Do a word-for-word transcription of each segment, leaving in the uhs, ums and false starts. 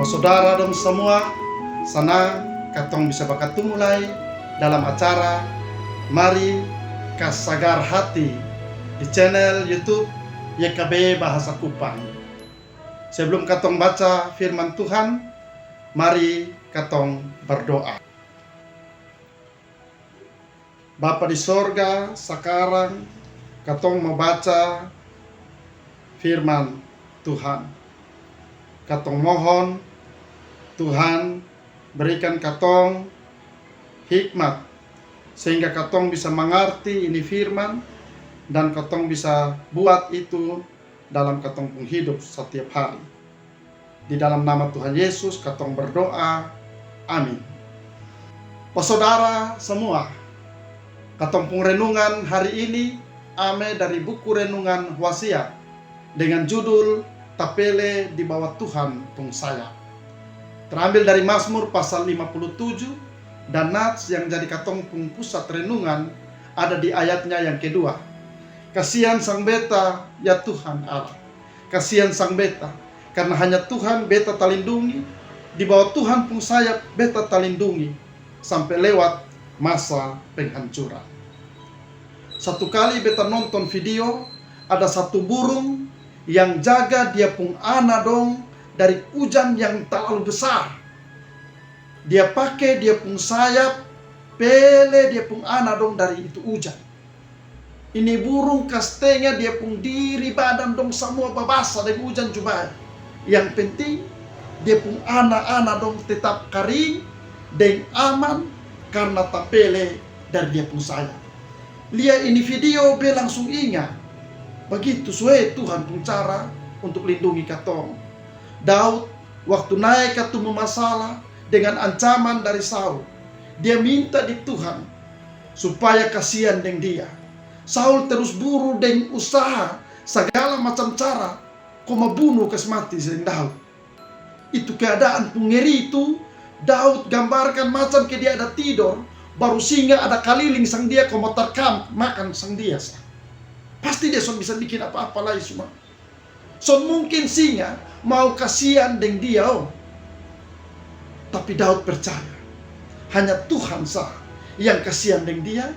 Saudara dong samua, sanang katong bisa bakatumu lai dalam acara Mari Kasagar Hati di channel YouTube Y K B Bahasa Kupang. Sebelum katong baca firman Tuhan, mari katong berdoa. Bapa di sorga, sakarang katong mau baca firman Tuhan. Katong mohon Tuhan berikan katong hikmat sehingga katong bisa mangarti ini firman dan katong bisa buat itu dalam katong pung hidup setiap hari. Di dalam nama Tuhan Yesus katong berdoa. Amin. Saudara semua, katong pung renungan hari ini ame dari buku renungan Wasiat dengan judul Tapele di Bawah Tuhan pung Sayap. Terambil dari Mazmur pasal lima puluh tujuh, dan nats yang jadi katong pung pusat renungan ada di ayatnya yang kedua. Kasian sang beta, ya Tuhan Allah. Kasian sang beta, karena hanya Tuhan beta talindungi, di bawah Tuhan pung sayap beta talindungi sampe lewat masa penghancuran. Satu kali beta nonton video, ada satu burung yang jaga dia pung ana dong dari ujan yang talalu besar. Dia pake dia pung sayap pele dia pung ana dong dari itu ujan. Ini burung kastenga dia pung diri badan dong samua babasa deng ujan ju bae. Yang penting dia pung ana-ana dong tetap karing deng aman karna tapele dari dia pung sayap. Lia ini video be langsung inga, bagitu sue Tuhan pung cara untuk lindungi katong. Daud waktu nae katumu masalah dengan ancaman dari Saul, dia minta di Tuhan supaya kasian deng dia. Saul terus buru deng usaha sagala macam cara ko mau bunu kas mati deng Daud. Itu keadaan pung ngeri itu Daud gambarkan macam ke dia ada tidor, baru singa ada kaliling sang dia ko mau tarkam makan sang dia sa. Pasti dia son bisa bikin apa-apa lai suma. Son mungkin singa mau kasian deng dia o. Tapi Daud percaya hanya Tuhan sa yang kasian deng dia.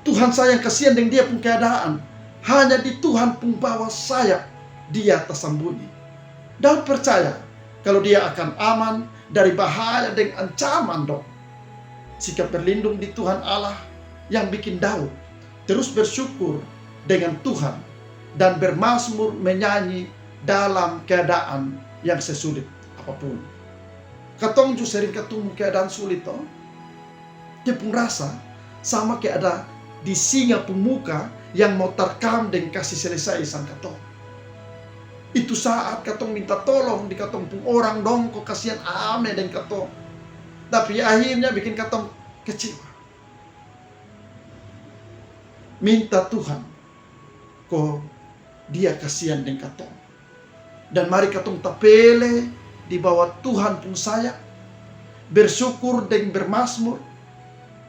Tuhan sa yang kasian deng dia pung keadaan. Hanya di Tuhan pung bawa sayap dia tasambunyi. Daud percaya kalo dia akan aman dari bahaya deng ancaman dong. Sikap berlindung di Tuhan Allah yang bikin Daud terus bersyukur dengan Tuhan dan bermazmur menyanyi dalam keadaan yang sesulit apapun. Katong ju sering katumu keadaan sulit to. Dia pung rasa sama ke ada di singa pung muka yang mau tarkam deng kasi selesai sang katong. Itu saat katong minta tolong di katong pung orang dong ko kasian ame deng katong. Tapi akhirnya bikin katong kecewa. Minta Tuhan ko dia kasian deng katong. Dan mari katong tapele di bawa Tuhan pung sayap, bersyukur deng bermazmur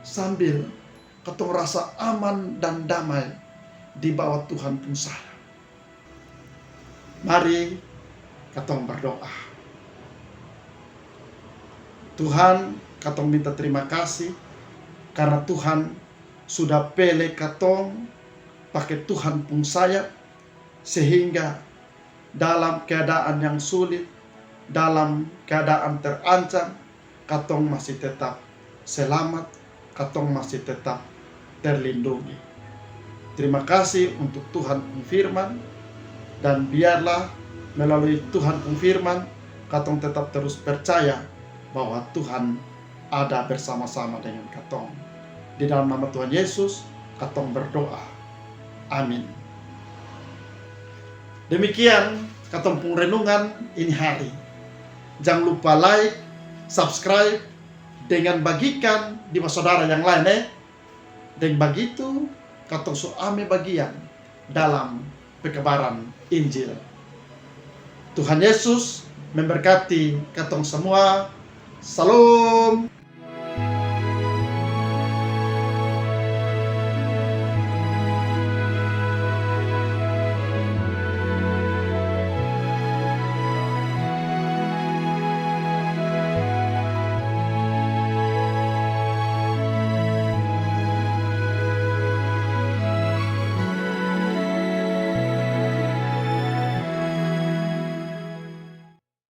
sambil katong rasa aman dan damai di bawa Tuhan pung sayap. Mari katong berdoa. Tuhan, katong minta terima kasih karna Tuhan sudah pele katong pake Tuhan pung sayap, sehingga dalam keadaan yang sulit, dalam keadaan terancam, katong masih tetap selamat, katong masih tetap terlindungi. Terima kasih untuk Tuhan pung firman, dan biarlah melalui Tuhan pung firman katong tetap terus percaya bahwa Tuhan ada bersama-sama dengan katong. Di dalam nama Tuhan Yesus katong berdoa. Amin. Demikian katong pung renungan ini hari. Jang lupa like, subscribe, dengan bagikan di saudara yang lain e. Deng bagitu katong su ame bagian dalam pekabaran Injil. Tuhan Yesus memberkati katong samua. Salom.